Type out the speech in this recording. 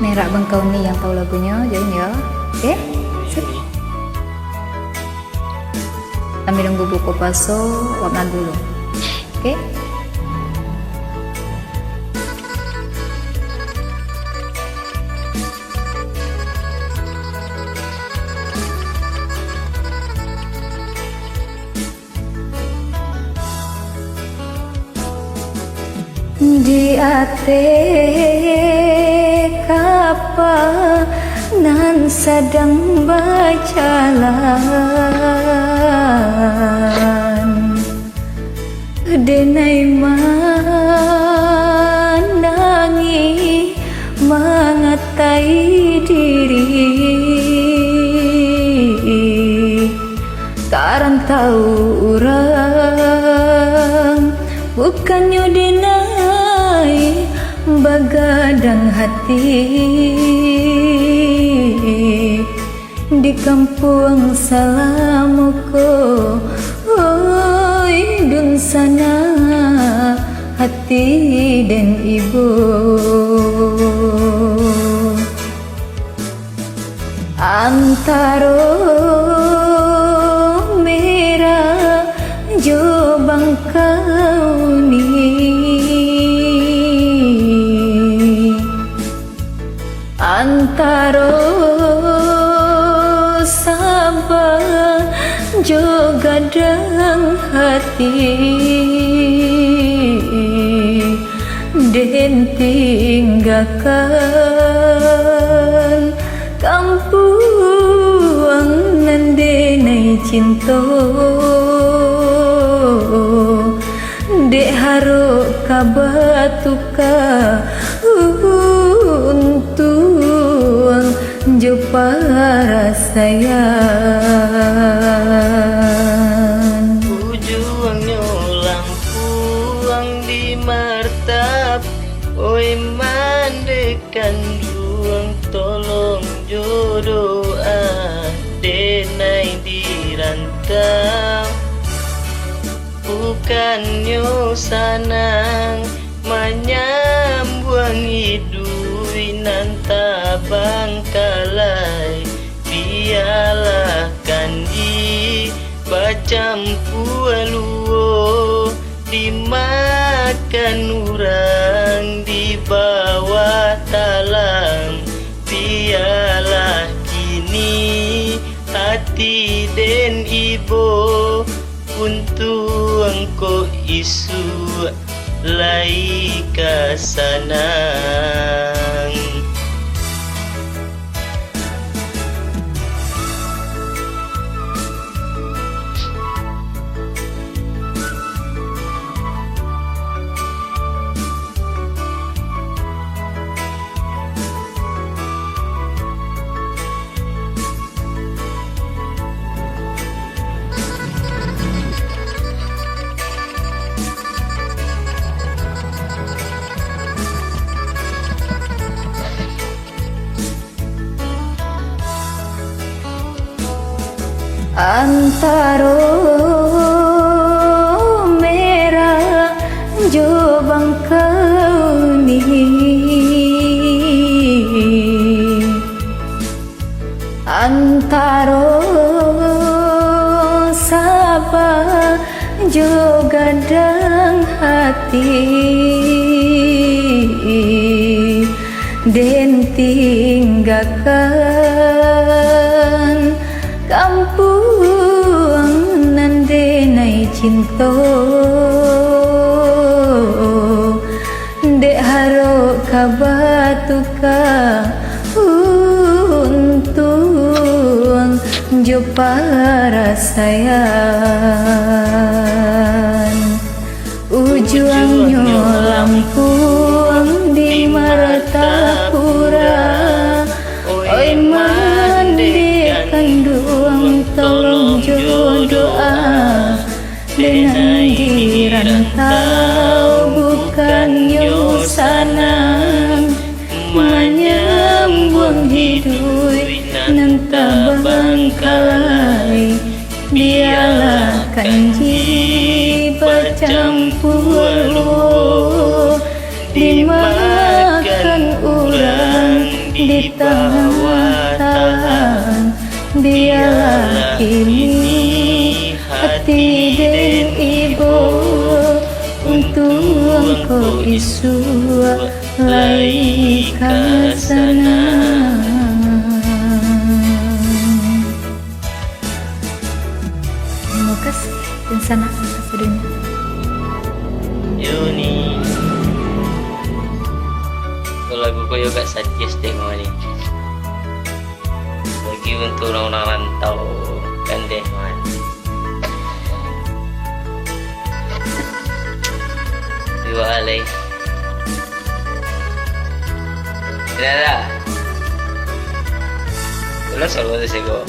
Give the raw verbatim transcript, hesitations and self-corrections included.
Merak Bangkauni yang tahu lagunyo, join yo. Oke? Sip. Sambil nunggu buko puaso, wak lagu lu. Oke? Di ateh kapa nan sadang bajalan, denai manangih mangatai diri. Ka rantau urang, bukannyo denai bagadang hati. Di kampuang salamo ko, oi dunsanak hati den ibo. Antaro Merak jo Bangkauni, antaro saba jo gadang hati, den tinggakan kampuang nan denai cinto. Dek harok ka batuka untuang jo parasaian. Ujuangnyo lampuang di martap, oi mandeh kanduang, tolong jo doa, denai di rantau. Bukannyo sanang manyambuang iduik nan tabangkalai, bialah kan di bacampua luo, dimakan urang di bawah talam. Bialah kini ati den ibo, untuang kok isuak lai ka sanang. Antaro Merak jo Bangkauni, antaro saba jo gadang hati, den tinggakan kampuang nan denai cinto. Dek harok ka batuka untuang jo parasaian. Ujuangnyo lampuang di Martapura. Oi mandeh kanduang, tolong jo doa. Denai di rantau bukannyo sanang, manyambuang iduik nan tabangkalai. Bialah kanji bacampua luo, dimakan urang Ini hati den ibo, untuang ko isuak lai ka sana. Terima kasih, dan sana sadonyo. Yo ni. Kalau lagu ko yo agak sadih sedikit mah ni. Bagi untuk orang-orang rantau, kan deh, man. Dua alai. Tidak ada. Ulah selalu tu sego.